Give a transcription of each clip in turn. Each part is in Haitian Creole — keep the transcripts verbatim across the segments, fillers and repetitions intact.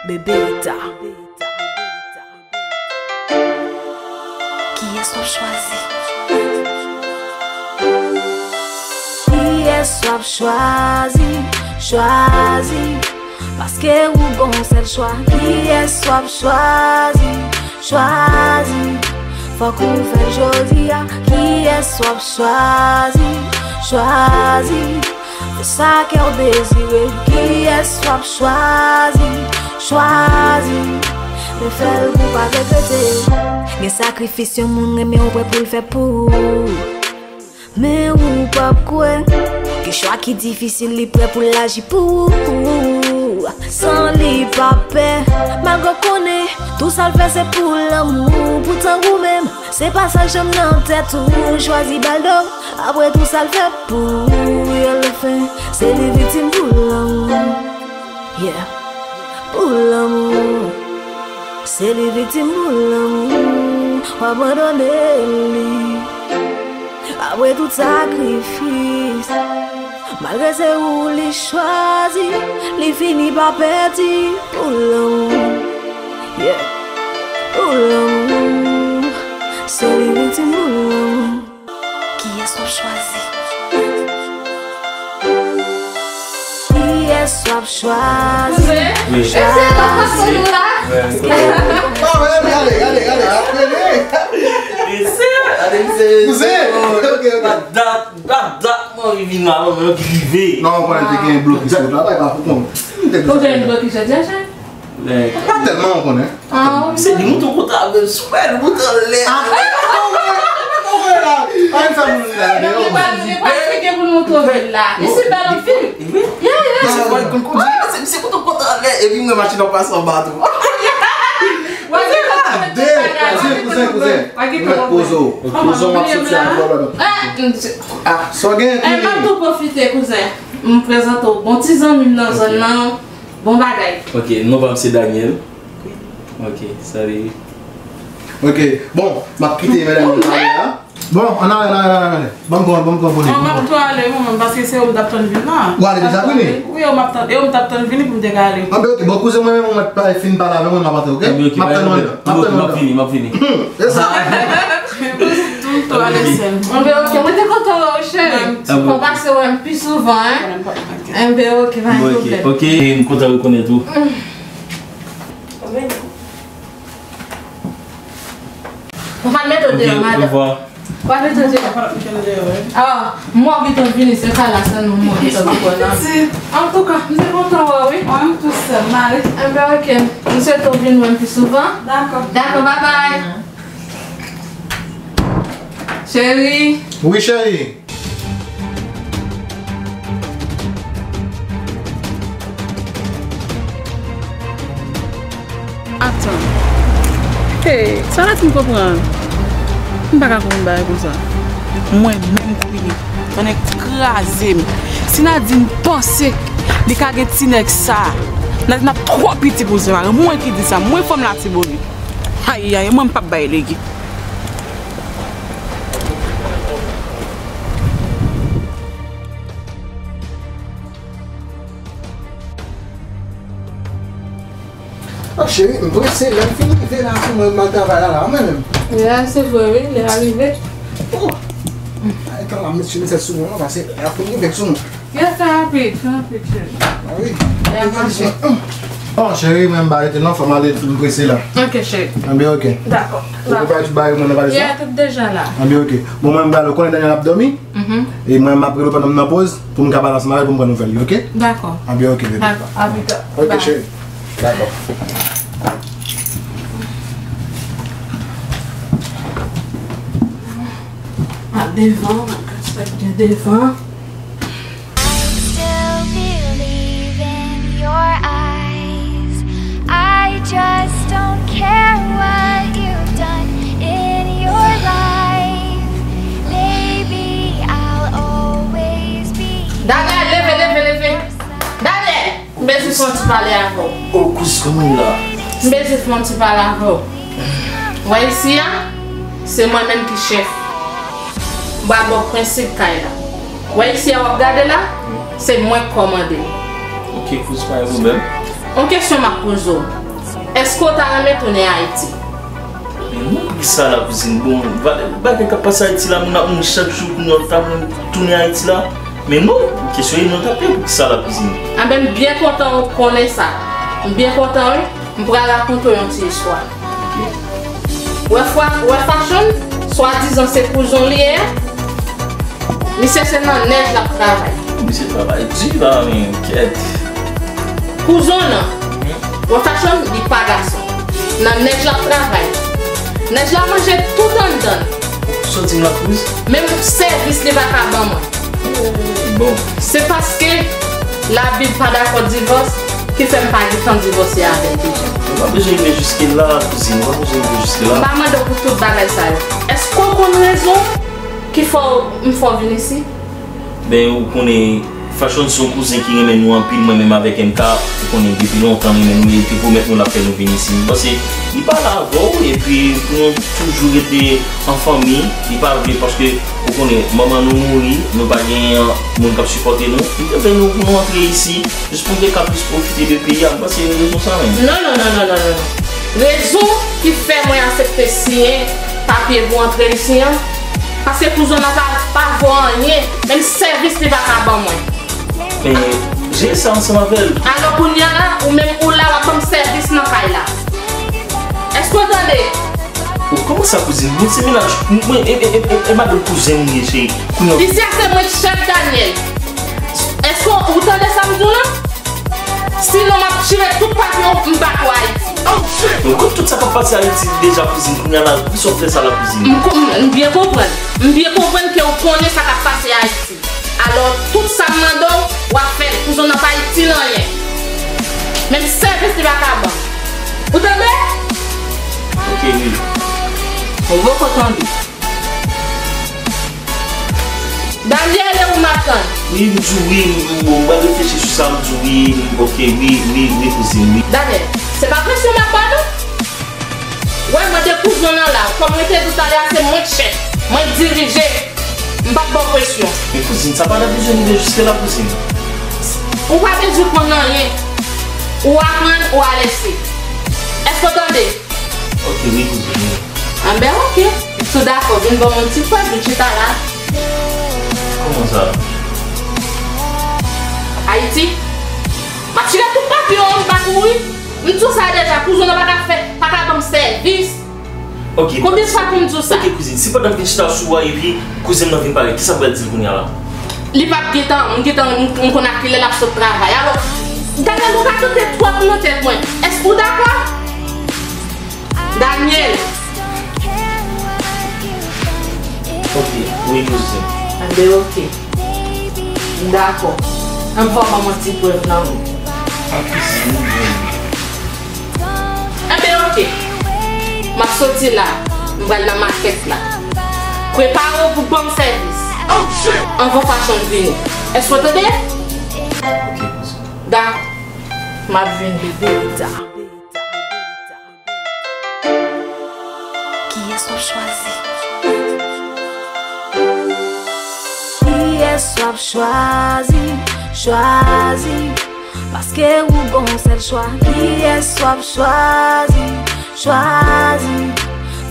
Bebeta. Kiyès w ap chwazi? Kiyès w ap chwazi? Chwazi. Paske ou gon sèl chwa. Kiyès w ap chwazi? Chwazi. Fòk ou fè l jodi a. Kiyès w ap chwazi? Chwazi. Fè sa kè w dezire. Kiyès w ap chwazi? Chwazi. Men fè l pou w pa regrete. Gen sakrifis yon moun renmen w prè pou l fè pou ou. Men ou p ap kwè. Gen chwa ki difisil, li prè pou l aji pou ou. San li pa pè. Malgre w konnen tou sa l fè se pou lanmou. Poutan ou menm, se pa sa k janm nan tèt ou. Chwazi ba l do. Apre tou sa l fè pou ou, yo le fen, se li viktim pou lanmou. Yeah. Pou lanmou. Se li viktim pou lanmou. W abandone li. Apre tout sakrifis. Malgre se ou li chwazi, li fini pa pèdi pou lanmou. Yeah. Pou lanmou. Se li viktim pou lanmou. Kiyès w ap chwazi? Kiyès w ap chwazi? Kouzen, èske w ap pase nou la? Ah, men, gade, gade, gade, gade. Kouzen! Ok, ok. Dat, dat, dat, mwen vin la, mwen ki rive. Non, mwen konnen te gen blokis sou travay, pa pou kont. Ou te gen blokis jodi a, chè? Pa tèlman, ou konnen. Ah, wi. Se li moute kontan avè l, sou bèl moute anlè. Ah, ou wè, ou wè la. Pa gen sa moun la. Li pral, li pral cheke pou nou moute anlè la. Isi bèl anpil. Yeah, yeah. Se moute kontan anlè, epi mwen machin nan pase anba tou. Kouzen, kouzen, kouzen. Poze w. Poze w, m ap soti avè w la. Ah, sa w gen, m ap tou pwofite, kouzen. M prezante w bon ti zanmi m nan zòn nan. Bon bagay. Ok, non pa m se Daniel. Ok, salut. Ok, bon, m ap kite medam yo pale la. Bon, ann ale, ann ale, ann ale. Ban m pran, ban m pran pou li. Bon, m ap tou ale, mwen menm, paske se ou m t ap tann vin la. Ou ale deja, vini? Wi, ou m ap tann, e ou m t ap tann vini pou m te ka ale. Anben, ok, bon, kouzen mwen menm, mwen mèt pa fin pale avè mwen, m ap antre, ok? Anben, ok, m ap tann mwen la. M ap tann mwen la. M ap vini, m ap vini. Hmm, se sa. Tou ale sèl. Anben, ok, mwen te kontan wè w, cheri. Fò pase wè m pi souvan, en. Anben, ok, pa gen pwoblèm. Ok, m kontan rekonèt ou. Ou pa mete w deyò, madanm. Ou pa mete w deyò. Ah, mwen gentan vini, se ka la, se nou mwen gentan vini. Antouka, m te kontan wè w, wi. Mwen menm tou sè m, m ale. Anben, ok. M swete w vin wè m pi souvan. Dakò. Dakò, babay. Cheri. Wi, cheri. Atan. Hey, sa Nadine konprann? M pa ka konprann bagay konsa. Mwen menm Queenie, tonnè kraze m. Si Nadine panse li ka gen ti nèg sa, Nadine ap twò piti pou l se mari. Mwen ki di sa, mwen fanm Latibonit. Ayayay, mwen m p ap bay legi. Ah, cheri, m prese, lè m fin rive la, se mwen m al travay la, la, mwen menm. Ya, se vre, wi, lè a rive. Oh! Ay, tan la, mesye, m fè sou mwen, paske lè a fin rive sou mwen. Ya, fè rapid, fè rapid, cheri. Ah, wi. Lè a mache. Oh, cheri, mwen m pa rete non, fò m ale, m prese la. Ok, cheri. Anben, ok. Dakò. Ou pa tout bagay, mwen, nan valiz la? Ya, tout deja la. Anben, ok. Bon, mwen m prale, ou konnen Daniel ap dòmi? Mhm. E mwen, m ap rele w pandan m nan poz, pou m ka pale ansanm avè l, pou m pran nouvèl li, ok? Dakò. Anben, ok, bebe. Dakò, a pita. Ok, cheri. Dakò. Al devan, al gad sa k gen devan. I still believe in your eyes. I just don't care what you've done in your life. Baby, I'll always be Daniel, leve, leve, leve. Daniel! M bezwen fè yon ti pale avè w. Oh, kouz, kòman w ye la? M bezwen fè yon ti pale avè w. W wè isi a, se mwen menm ki chèf. M pral ba w prensip kay la. W wè isi a w ap gade la, se mwen k kòmande. Ok, kouz, pa gen pwoblèm. Yon kesyon m ap poze w. Èske w ta renmen tounen Ayiti? Men non, poukisa la, kouzin? Bon, ba- bagay k ap pase Ayiti la, moun ap mouri chak jou, kounye a w ta renmen tounen Ayiti la. Men non, kesyon e non tape, poukisa la, kouzin? Anben, m byen kontan w konnen sa. M byen kontan, wi. M pral rakonte w yon ti istwa. Ok. Wè fwa, wè Fashion, swadizan se kouzon li ye a. Misye se nan nèj l ap travay. Misye travay di la, men kèt. Kouzon nan. Wè Fashion, li pa gason. Nan nèj l ap travay. Nèj la manje tout anndan l. Soti m la kouz. Menm sèvis li pa ka ban mwen. Bon. Se paske Labib pa dakò divòs ki fè m pa gentan divòse avè l deja. Ou pa bezwen rive jiske la, kouzin, ou pa bezwen rive jiske la. M pa mande w pou tout bagay sa yo. Èske w konn rezon ki fè w, m fè w vin isi? Ben, ou konnen, Fashion se yon kouzen ki renmen nou anpil, mwen menm avèk M K, ou konnen, depi lontan, li renmen nou, li te pwomèt nou l ap fè nou vin isi. M panse, li pale avè w, epi pou nou toujou rete an fanmi, li pa vle, paske, ou konnen, manman nou mouri, nou pa gen moun k ap sipòte nou, li te vle nou pou nou antre isi, jis pou n te ka plis pwofite de peyi a, m panse se rezon sa menm. Non, non, non, non, non, non, non. Rezon ki fè mwen aksepte siyen papye pou antre isi an, paske kouzon nan pa, pa vo anyen, menm sèvis li pa ka ban mwen. Men, jere sa ansanm avè l. Alò, kounye a la, ou menm ou la, w ap ban m sèvis nan kay la. Èske w tande? O, kòman sa, kouzin? Mwen se mennaj, mwen, e, e, e, e, e madanm kouzen m ye, cheri. Kounye a. Isi a se mwen k chèf, Daniel. Èske w tande sa m di w lan? Sinon, m ap chire tout papye w, m bat ou Ayiti. Mwen konn tout sa k ap pase Ayiti deja, kouzin. Kounye a la, poukisa w fè sa la, kouzin? M kon-, m byen konprann. M byen konprann ke w konnen sa k ap pase Ayiti. Alò, tout sa m mande w, w ap fè l. Kouzon nan pa itil anyen. Menm sèvis li pa ka ban m. Ou tande? Ok, wi. Ou poko tande. Daniel, e ou m ap tann? Wi, m di w wi, m, m, bon, m pral reflechi sou sa, m di w wi, m, ok, wi, wi, wi, kouzin, wi. Daniel, se pa presyon m ap ba nou? Wè, mande kouzon nan la. Kòm mwen te di w talè a, se mwen k chèf. Mwen k dirije. M p ap ba w presyon. Men kouzin, sa pa ta bezwen rive jiske la, kouzin. Ou pa bezwen konn anyen. Ou aprann, ou alèse. Èske w tande? Ok, wi, kouzin, wi. Anben, ok. Si w dakò, vin ban m yon ti pòz, nou chita la. Kòman sa? Ayiti? M ap chita tout papye w, m pa kouri. M di w sa deja, kouzon nan pa ka fè, pa ka ban m sèvis. Ok. Konbyen fwa pou m di w sa? Ok, kouzin, si pandan m vin chita sou ou a, epi kouzen m nan vin parèt, kisa m pral di l kounye a la? Li p ap gentan, m gentan, m, m konn a kilè l ap sot travay. Alò, Daniel, ou pa tande twòp nan tèt mwen. Èske ou dakò? Daniel. Ok, wi, kouzin. Anben, ok. M dakò. Ann fè w ban m yon ti prèv nan men. Anben, ok. M ap soti la. M pral nan makèt la. Prepare w pou ban m sèvis. Anvan Fashion vini. Èske w tande? Ok, kouzin. Dakò. M ap vini. Bebeta. Kiyès w ap chwazi? Kiyès w ap chwazi? Chwazi. Paske ou gon sèl chwa. Kiyès w ap chwazi? Chwazi.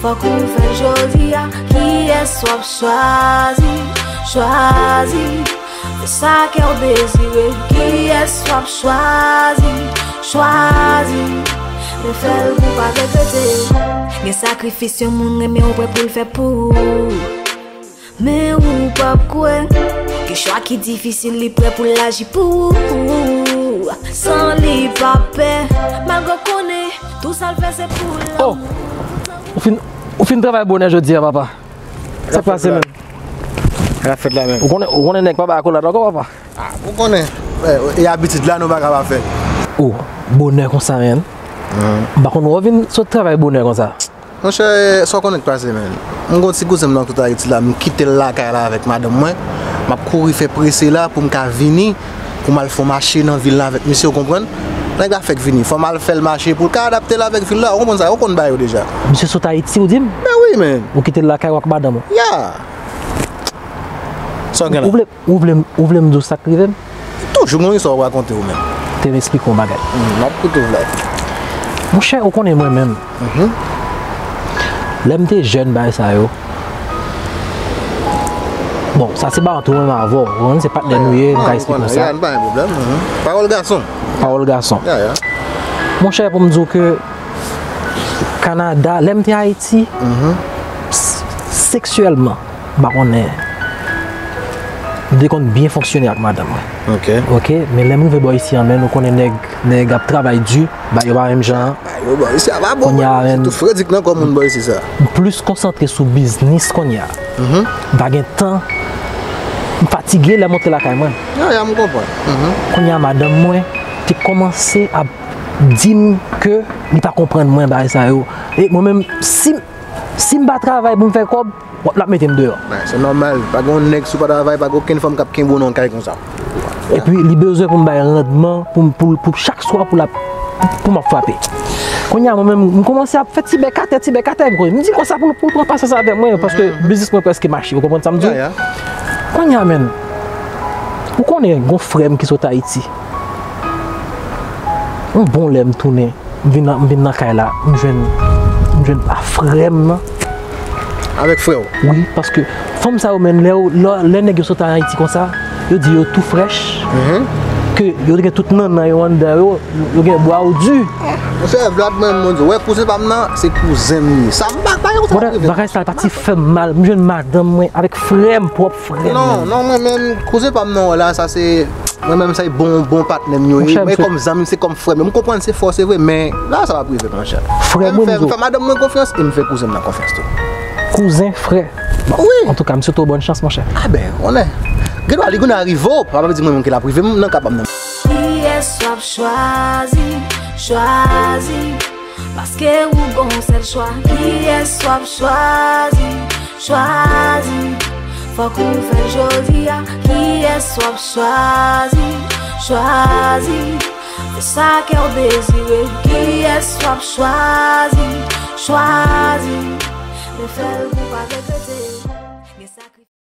Fòk ou fè l jodi a. Kiyès w ap chwazi? Chwazi. Fè sa kè w dezire. Kiyès w ap chwazi? Chwazi. Men fè l pou pa regrete. Gen sakrifis yon moun renmen w prè pou l fè pou ou. Men ou p ap kwè. Gen chwa ki difisil, li prè pou l aji pou ou. San li pa pè. Malgre w konnen, tou sa l fè se pou lanmou. Oh! Ou fin, ou fin travay bonè jodi a, papa. Sa k pase menm? Sa k ap fèt la menm? Ou konnen, ou konnen nèg pa bay akolad ankò, papa. Ah, ou konnen, eh, e abitid la nou pa ka pa fè. Oh, bonè konsa, menn. M pa konn wè w vin sot travay bonè konsa. Monchè, sa w konnen k pase, menn. M gon ti kouzen m nan tout Ayiti la, m kite l lakay la avèk madanm mwen. M ap kouri fè prese la pou m ka vini, pou m al fè yon mache nan vil la avèk misye, w konprann? Nèg la fèk vini, fò m al fè l mache pou l ka adapte l avèk vil la, w konprann sa, ou konn bagay yo deja. Misye sot Ayiti, ou di m? Ben wi, menn. Ou kite l lakay ou ak madanm ou? Ya. Sa w gen la? Ou vle, ou vle, ou vle m di w sa k rive m? Toujou gon istwa w rakonte ou menm. Kite m esplike w yon bagay. M ap koute w, Vlad. Monchè, ou konnen mwen menm. Lè m te jèn, bagay sa yo. Bon, sa se ba antre mwen avè w. Ou konprann, se patnè nou ye, m ka esplike w sa. Ya, pa gen pwoblèm. Pawòl gason. Pawòl gason. Ya, ya. Monchè, pou m di w ke Kanada, lè m te Ayiti, s- seksyèlman, m pa konnen. M te konn byen fonksyone ak madanm mwen. Ok. Ok, men lè m rive bò isi an, men nou konnen nèg, nèg ap travay di, ba yo pa menm jan. Yo bò isi a pa bon. Kounye a, men- Sitou fredik nan kò moun bò isi sa. M plis konsantre sou biznis kounye a. M pa gen tan. M fatige lè m antre lakay mwen. Ya, ya, m konprann. Kounye a, madanm mwen te kòmanse ap di m ke li pa konprann mwen bagay sa yo. E mwen menm, si, si m pa travay pou m fè kòb, w ap, l ap mete m deyò. Bay, se nòmal. Pa gen yon nèg si w pa travay, pa gen okenn fanm k ap kenbe w nan yon kay konsa. Epi li bezwen pou m bay randman pou, pou, pou chak swa pou l ap, pou m ap frape. Kounye a, mwen menm, m kòmanse ap fè ti bèk atè, ti bèk atè, m di konsa pou, pou l pran pasyans avè mwen, paske biznis mwen prèske mache, ou konprann sa m di w? Ya, ya. Kounye a, menn, ou konnen, gon frè m ki sot Ayiti. Yon bon lè m tounen, m vin nan, m vin nan kay la, m jwenn, m jwenn a frè m nan. Avèk frè w? Wi, paske fanm sa yo, menn, lè, yo- lè, lè nèg yo sot an Ayiti konsa, yo di yo tou frèch, ke yo gen tout nannan yo anndan yo, yo gen bwa yo di. Monchè, Vlad, mwen, mwen di, wè, kouzen pa m nan, se kouzen m ye. Sa m pa, pa gen konsa. Bagay sa pati fè m mal, m jwenn madanm mwen avèk frè m, pwòp frè m. Non, non, mwen menm, kouzen pa m nan, wè la, sa se, mwen menm, sa e bon, bon patnè m yo ye. Monchè, Men misye- kòm zanmi, se kòm frè m. M konprann se fò, se vre, men la, sa pa prive, monchè. Frè M mwen, fè, m di w. Fè madanm mwen konfyans e m fè kouzen m nan konfyans tou. Kouzen, frè. Wi. Antouka, m swete w bòn chans, monchè. A ben, konnen. Gen dwa li konn rive w, pa vle di mwen menm ke l ap rive m nan kab ap nan. Kiyès w ap chwazi, chwazi? Paske ou gon sèl chwa. Kiyès w ap chwazi, chwazi? Fòk ou fè l jodi a. Kiyès w ap chwazi, chwazi? Fè sa kè w dezire. Kiyès w ap chwazi, chwazi? Men fè l pou w pa regrete.